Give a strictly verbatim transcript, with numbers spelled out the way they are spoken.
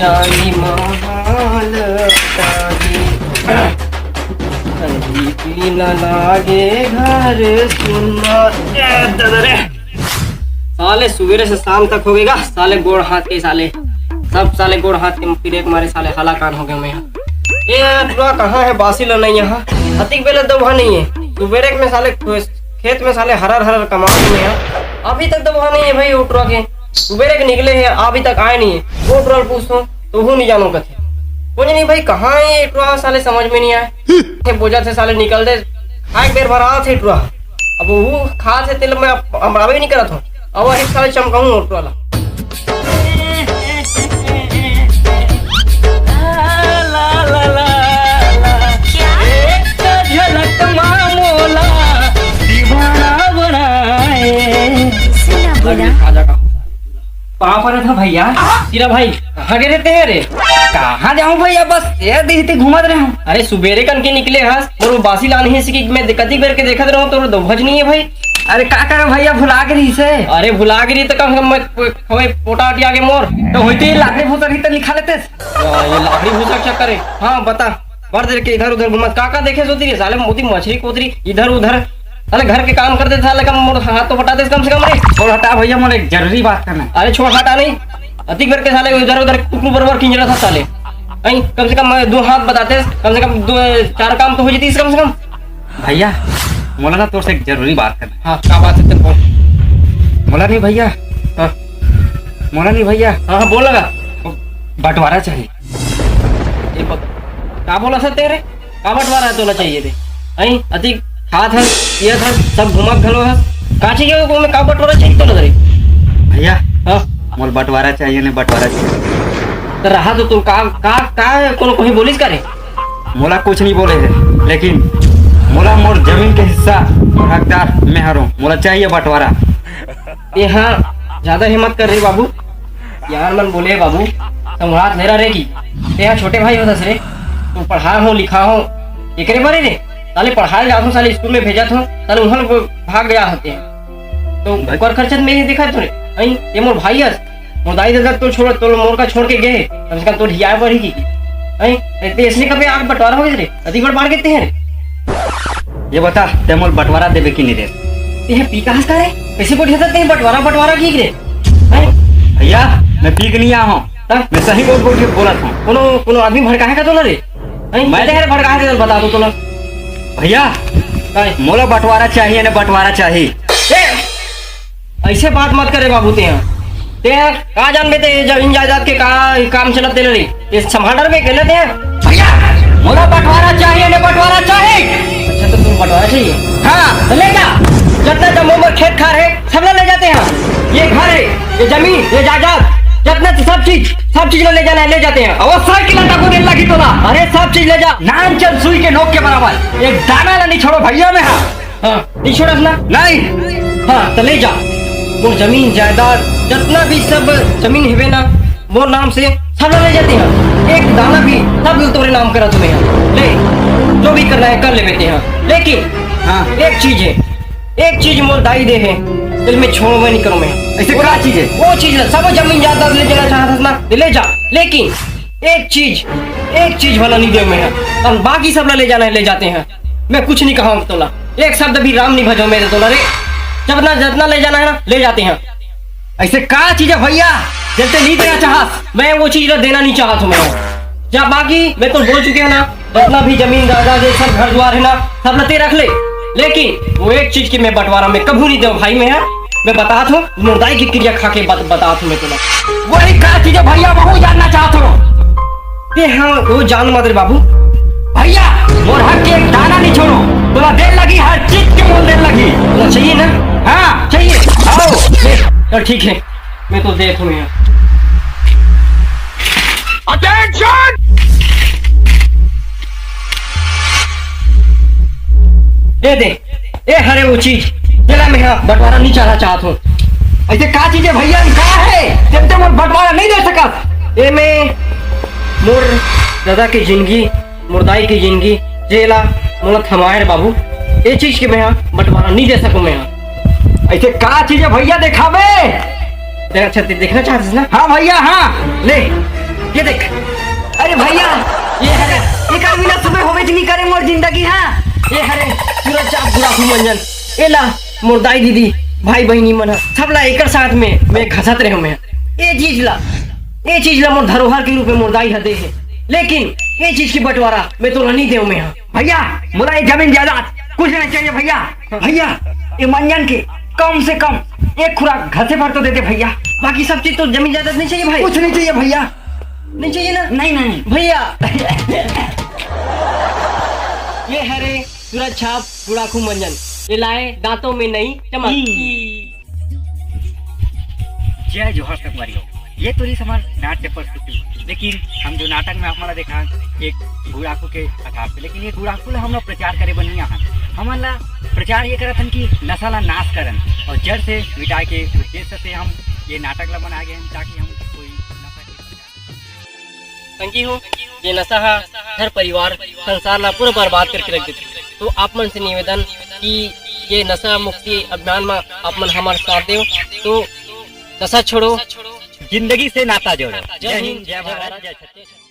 तारी महल तारी, कहीं की न लागे घर सुन्ना। ए, दे दे रे। साले सुबेरे से शाम तक हो गएगा, साले गोड़ हाथ के, साले सब साले गोड़ हाथ के पीरे के मारे साले हलाकान हो गए मैं यहाँ। ए टुरा, कहाँ है बासी ला नहीं यहाँ? अतिक बेला दबा नहीं है। सुबेरे के मैं साले खेत में साले हरर हरर कमा रहे हैं, अभी तक दबा नहीं है भाई। ओ टुरा के सुबेरे के निकले हैं, अभी तक आए नहीं है। ओ टुरा पूछता हूँ तो वो नहीं जानो कथे। कुछ नहीं भाई, कहाँ है ये टुरा, साले समझ में नहीं आए। थे बोझा थे साले निकल दे, खाए बेर भर आते टुरा। अब वो खात हे तेला मैं अब, अब अबे नहीं करत हूँ। अब एक साले चमकाऊँ मोटू वाला। पाँव परत हँव भैया। सिरा भाई, कहाँ गे रहते हैं रे? कहाँ जाऊँ भैया, बस ये देख ते घूमत रहे हँव। अरे सुबेरे कन के निकले हस, मोर बासी लान हे कि मैं कतिक बेर के देखत रहूँ, तोर दो भज नहीं है भाई। अरे का करे भैया, भुला गे रहिस हे। अरे भुला गे रही तो कम से कम मैं, हमें पोटा अटिया के मोर तो होते ही लाकड़ी भूसा रही तो लिखा लेते। ये लाकड़ी भूसा के चक्कर है। हाँ बता, भर देर के इधर उधर घूमत का का देखे सोती रे साले, मोती मछली कोतरी इधर उधर। साले घर के काम करते साले, कम मोर हाथ तो बटा दे कम से कम रे। छोड़ हटा भैया, मोर एक जरूरी बात करना है। अरे छोड़ हटा नहीं, अतिक बेर के साले इधर उधर कुकरू बरोबर किंजरा था साले। नहीं, कम से कम मैं दो हाथ बताते, कम से कम दो चार काम तो हो जाती कम से कम। भैया, मोला ना तोर से एक जरूरी बात करना। हाँ, का बात है तेरे को? मोला नहीं भैया। हाँ। मोला नहीं भैया। हाँ, हाँ, बोल लगा। बंटवारा चाहिए। ये ब-, का बोला था तेरे? का बंटवारा है तोला चाहिए थे? अई, अति खात हस, पियत हस, सब घुमत घलो हस। का चाहिए वो में का बंटवारा चाहिए तोला रे? भैया, हाँ। मोला बंटवारा चाहिए ने, बंटवारा चाहिए। तो रहा तो तू का, का, का है, कोनो कोई बोलिस का रे? मोला कुछ नहीं बोले है, लेकिन मोला मोर जमीन के हिस्सा, मोर हकदार मैं हरों, मोला चाहिए बंटवारा। ए हाँ, ज्यादा हिम्मत कर रे बाबू। यार मन बोले बाबू, संभात ले रहा रे की। ए हाँ, छोटे भाई होतस रे, तू पढ़ा हो, लिखा हो, एकरे बारे रे। साले पढ़ाए जात हो, साले स्कूल में भेजत हो, साले उहल भाग गया होते हैं। तो भाई ओकर खर्चत में ही देखा तूने, अई, ये मोर भाई हस, मोर दाई ददा तो छोड़, तो मोर का छोड़ के गए, कम से कम तो ढिया पर ही की। अई, ते इसने कबे आग बंटवारा हो गए रे, अति बड़ बाढ़ के ते हैं रे। ये बता, ते मोल बंटवारा देबे कि नहीं रे? ते हैं पी कहाँ से रे? कैसे को ढेता ते बंटवारा, बंटवारा की रे? हैं? भैया, मैं पी के नहीं आया हूँ। हाँ? मैं सही बोल बोल के बोला था। कोनो, कोनो आदमी भड़का है का तोला रे? हैं? मैं तेरे भड़का है तो बता दो तोला। भैया, हैं? मोला बंटवारा चाहिए ना, बंटवारा चाहिए। ए! ऐसे बात मत करे बाबू ते यहाँ। ते यहाँ का जानबे ते जमीन जायदाद के का काम चलत तेरे रे? ये संभाल में गलत है। भैया, मोला बंटवारा चाहिए ने, बंटवारा चाहिए। अच्छा, तो तुम बंटवारा चाहिए? हाँ। तो ले जा, जितना जम्मो में खेत खार है, सब लोग ले जाते हैं। ये घर है, ये जमीन, ये जायदाद, जितना तो सब चीज, सब चीज ले जाना है, ले जाते हैं। और साइकिल अंडा को देने लगी तो ना। अरे, सब चीज ले जा। नाम चंद सुई के नोक के बराबर, एक दाना ला नहीं छोड़ो भैया मैं। हाँ। हाँ, नहीं छोड़स ना? नहीं। हाँ, तो ले जा। मोर जमीन जायदाद, जितना भी सब जमीन हेबे ना, मोर नाम से सब ले जाते हैं। एक दाना भी सब तोरे नाम करा तुम्हें। ले, जो भी करना है कर ले बेटे। हाँ, लेकिन हाँ। एक चीज है, एक चीज मोर दाई दे है, दिल में छोड़ो मैं नहीं करूँ मैं। ऐसे क्या चीज है? वो चीज ला, सब जमीन जायदाद ले जाना चाहता था ना, ले जा। लेकिन एक चीज, एक चीज वाला नहीं दे मैं। और बाकी सब ला ले जाना है, ले जाते हैं। मैं कुछ नहीं कहा तोला, एक शब्द भी राम नहीं भजो मेरे तोला रे। जब ना जितना ले जाना है ना, ले जाते हैं। ऐसे का चीज है भैया, जब ते नहीं देना चाहत? मैं वो चीज ला देना नहीं चाहत हूँ मैं। जब बाकी मैं तो बोल चुके हैं ना, जितना भी जमीन जायदाद है, सब घर द्वार है ना, सब ला ते रख ले। लेकिन वो एक चीज की मैं बंटवारा में कभू नहीं दूँ भाई मैं, हाँ? मैं बतात हूँ, मुर्दाई की क्रिया खा के बत-, बतात हूँ मैं तोला। वही का चीज है भैया, वहू जानना चाहत हूँ। ए हाँ, वो जान मत रे बाबू। भैया, मोर हक के एक दाना नहीं छोड़ो। तोला देर लगी, हर चीज के मोल देर लगी। तोला चाहिए ना? हाँ, चाहिए। आओ। ले, चल ठीक है, मैं तो देत हूँ यहाँ। Attention! ए दे, ए हरे वो चीज, जेला मैं हा बंटवारा नहीं चाहना चाहत हूँ। ऐसे का चीज है भैया, ये का है? जब तक मोर बंटवारा नहीं दे सकत। ए में मोर दादा की जिंदगी, मोर दाई की जिंदगी, जेला मोला थमाए रे बाबू, ए चीज के मैं हा बंटवारा नहीं दे सकूँ मैं हा। ऐसे का चीज है भैया, दिखावे। देख, अच्छा, ते देखना चाहत हस ना? हाँ भैया, हाँ, ले। ये देख, अरे भैया, ये हरे, ये कर बिना सुबह होवे नहीं करे मोर जिंदगी। हाँ, ये हरे सूरज छाप गुड़ाखू मंजन, एला मोर दाई दीदी, भाई बहिनी मन ह, सबला एकर साथ में मैं घसत रहे मैं। ये चीज ला, ये चीज ला मोर धरोहर के रूप में मोर दाई ह दे हे, लेकिन ये चीज की बंटवारा मैं तोला नहीं देव मैं। हाँ भैया, मोला ये जमीन जायदाद कुछ नहीं चाहिए भैया। भैया, ये मंजन के कम से कम एक खुराक घसे भर तो दे दे भैया। बाकी सब चीज तो जमीन जायदाद नहीं चाहिए भाई। कुछ नहीं चाहिए भैया। नहीं चाहिए ना? नहीं, नहीं। भैया, ये हरे सूरज छाप गुड़ाखू मंजन, ये लाए दांतों में नई चमक। जय जोहार संगवारी हो। ये तो रहिस हमर नाट्य प्रस्तुति, लेकिन हम जो नाटक में आप मन ला देखा एक गुड़ाखू के आधार पे, लेकिन ये गुड़ाखू ला हम लोग प्रचार करे बर नहीं आहन। हमन ला प्रचार ये करत हन कि नशा ला नाश करन और जड़ से मिटाए के उद्देश्य से हम ये नाटक ला बनाए गए हन, ताकि हम कोई नशा के प्रचार संगी हो, ये नशा हा घर परिवार संसार ला पूरा बर्बाद करके रख देथे। तो आप मन से निवेदन कि ये नशा मुक्ति अभियान में आप मन हमारा साथ देव। तो नशा छोड़ो, जिंदगी से नाता जोड़ो। जय हिंद, जय भारत, जय छत्तीसगढ़।